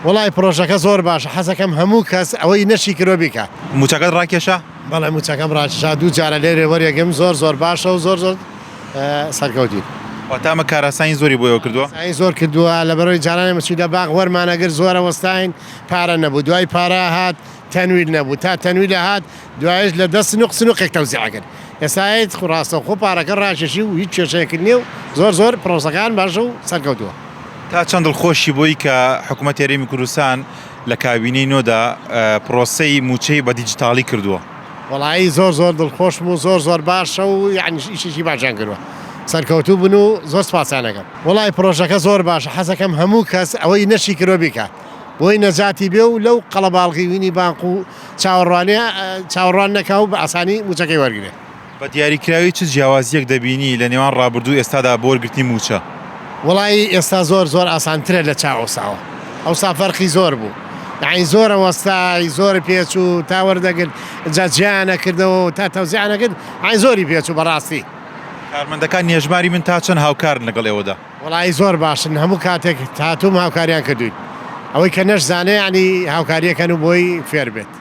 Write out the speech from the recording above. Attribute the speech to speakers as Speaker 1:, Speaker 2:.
Speaker 1: وەڵای پڕۆژەکە زۆر باشە حەزەکەم هەموو کەس ئەوەی نەشی کردوە بیکات.
Speaker 2: موچەکەت ڕاکێشا؟
Speaker 1: بەڵێ موچەکەم ڕاکێشا دوو جارە لێرێ وەرێگم زۆر زۆر باشە و زۆر زۆر سەرکەوتین.
Speaker 2: واتە ئەمە کارئاسانی زۆری بۆ ئێوە کردووە؟
Speaker 1: ئاسانی زۆر کردووە لەبەرئەوەی جاران ئێمە چووینە باخ وەرمانەگرت زۆر ئەوەستاین پارە نەبوو دوای پارە هات تەنویل نەبوو تا تەنویلە هات دوایش لە دە سنوق سنوقێک تەوزیع کرد ئێستا هیچ خو ڕاستەوخۆ پارەکە ڕاکێشی و هیچ کێشەیەکت نییە و زۆر زۆر پرۆسەکان باشە و سەرکەوتووە.
Speaker 2: تا چەند دڵخۆشی بووی کە حکومەتی هەرێمی کوردستان لە کابینەی نۆدا پرۆسەی مووچەی بە دیجیتاڵی کردووە؟
Speaker 1: وەڵایی زۆر زۆر دڵخۆشم و زۆر زۆر باشە و یەعنی ئیشێکی باشیان کردووە سەرکەوتوو بن و زۆر سوپاسیان ئەکەم. وەڵای پرۆژەکە زۆر باشە حەزەکەم هەموو کەس ئەوەی نەشی کردوە بیکات بۆی نەجاتی بێ و لەو قەڵەباڵغی وینی بانق و چاوەڕوانیە چاوەڕوان نەکا و بە ئاسانی موچەکەی وەرگرێ.
Speaker 2: بە دیاریکراوی چ جیاوازییەک دەبینی لە نێوان ڕابردوو و ئێستادا بۆ وەرگرتنی مووچە؟
Speaker 1: وەڵایی ئێستا زۆر زۆر ئاسانترە لە چاو ئەوساوە ئەوسا فەرقی زۆر بوو یەعنی زۆر ئەوەستای زۆر پێچوو تا وەردەگرت جا جیایان ئەکردەوە و تا تەوزیعیان ئەکرد یەعنی زۆری پێچوو بەڕاستی.
Speaker 2: کارمەندەکانی هەژماری من تا چەند هاوکارن لەگەڵ ئێوەدا؟
Speaker 1: وەڵایی زۆر باشن هەموو کاتێک هاتووم هاوکاریان کردووین ئەوەی کە نەشزانێ یەعنی هاوکاریەکەن و بۆی فێر بێت.